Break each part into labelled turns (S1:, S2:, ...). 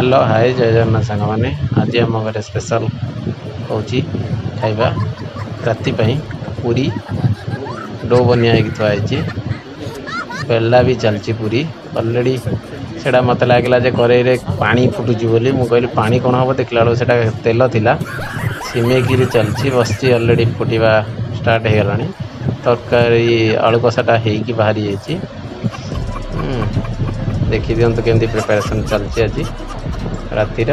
S1: Hello, ହାଏ, ଜୟ ଜଗନ୍ନାଥ ସାଙ୍ଗମାନେ। ଆଜି ଆମ ଘରେ ସ୍ପେଶାଲ୍ ହେଉଛି ଖାଇବା। ରାତି ପାଇଁ ପୁରୀ do ବନିଆ ହେଇକି ଥୁଆ ହେଇଛି। ବେଲା ବି ଚାଲିଛି ପୁରୀ ଅଲରେଡ଼ି। ସେଇଟା ମୋତେ ଲାଗିଲା ଯେ କରେଇରେ ପାଣି ଫୁଟୁଛି ବୋଲି। ମୁଁ କହିଲି, ପାଣି କ'ଣ ହେବ? ଦେଖିଲା ବେଳକୁ ସେଇଟା ତେଲ ଥିଲା। ସିମେଇକିରି ଚାଲିଛି, ବସିଛି, ଅଲରେଡ଼ି ଫୁଟିବା ଷ୍ଟାର୍ଟ ହେଇଗଲାଣି। ତରକାରୀ ଆଳୁ କଷାଟା ହେଇକି ବାହାରି ଯାଇଛି। ଦେଖିଦିଅନ୍ତୁ କେମିତି ପ୍ରିପାରେସନ୍ ଚାଲିଛି ଆଜି ରାତିର।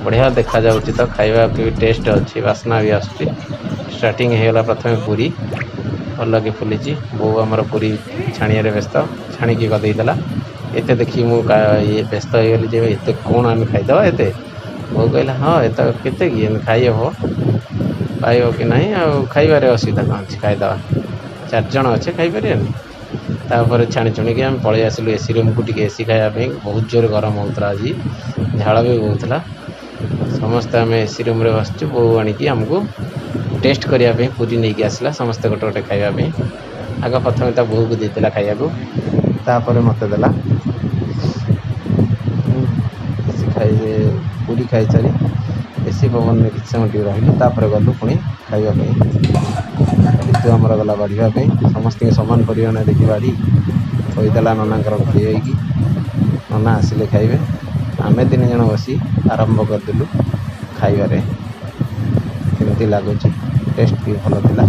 S1: ବଢ଼ିଆ ଦେଖାଯାଉଛି ତ, ଖାଇବାକୁ ବି ଟେଷ୍ଟ ଅଛି, ବାସ୍ନା ବି ଆସୁଛି। ଷ୍ଟାର୍ଟିଂ ହେଇଗଲା। ପ୍ରଥମେ ପୁରୀ ଭଲକି ଫୁଲିଛି। ବୋଉ ଆମର ପୁରୀ ଛାଣିବାରେ ବ୍ୟସ୍ତ, ଛାଣିକି ଗଦେଇଦେଲା। ଏତେ ଦେଖି ମୁଁ ଇଏ ବ୍ୟସ୍ତ ହେଇଗଲି ଯେ ଏତେ କ'ଣ ଆମେ ଖାଇଦେବା ଏତେ? ବୋଉ କହିଲା, ହଁ, ଏତେ କେତେ କି ଏମିତି ଖାଇ ହେବ, ପାଇବ କି ନାହିଁ? ଆଉ ଖାଇବାରେ ଅସୁବିଧା କ'ଣ ଅଛି? ଖାଇଦେବା, ଚାରିଜଣ ଅଛେ, ଖାଇପାରିବାନି? ତାପରେ ଛାଣି ଛୁଣିକି ଆମେ ପଳେଇ ଆସିଲୁ ଏସି ରୁମ୍କୁ ଟିକେ ଏସି ଖାଇବା ପାଇଁ। ବହୁତ ଜୋରେ ଗରମ ହେଉଥିଲା ଆଜି, ଝାଳ ବି ବହୁଥିଲା। ସମସ୍ତେ ଆମେ ଏସି ରୁମ୍ରେ ବସିଛୁ। ବୋଉ ଆଣିକି ଆମକୁ ଟେଷ୍ଟ କରିବା ପାଇଁ ପୁରୀ ନେଇକି ଆସିଲା, ସମସ୍ତେ ଗୋଟେ ଗୋଟେ ଖାଇବା ପାଇଁ। ଆଗ ପ୍ରଥମେ ତା ବୋଉକୁ ଦେଇଥିଲା ଖାଇବାକୁ, ତାପରେ ମୋତେ ଦେଲା। ଏସି ଖାଇ, ପୁରୀ ଖାଇସାରି ଏସି ପବନରେ କିଛି ସମୟ ଟିକେ ରହିଲୁ। ତାପରେ ଗଲୁ ପୁଣି ଖାଇବା ପାଇଁ। ରିତୁ ଆମର ଗଲା ବାଢ଼ିବା ପାଇଁ। ସମସ୍ତଙ୍କୁ ସମାନ ପରିମାଣରେ ଦେଖି ବାଢ଼ି ଥୋଇଦେଲା ନନାଙ୍କର ଘଡ଼ି ହେଇକି। ନନା ଆସିଲେ ଖାଇବେ। ଆମେ ତିନି ଜଣ ବସି ଆରମ୍ଭ କରିଦେଲୁ ଖାଇବାରେ। କେମିତି ଲାଗୁଛି, ଟେଷ୍ଟ ବି ଭଲ ଥିଲା।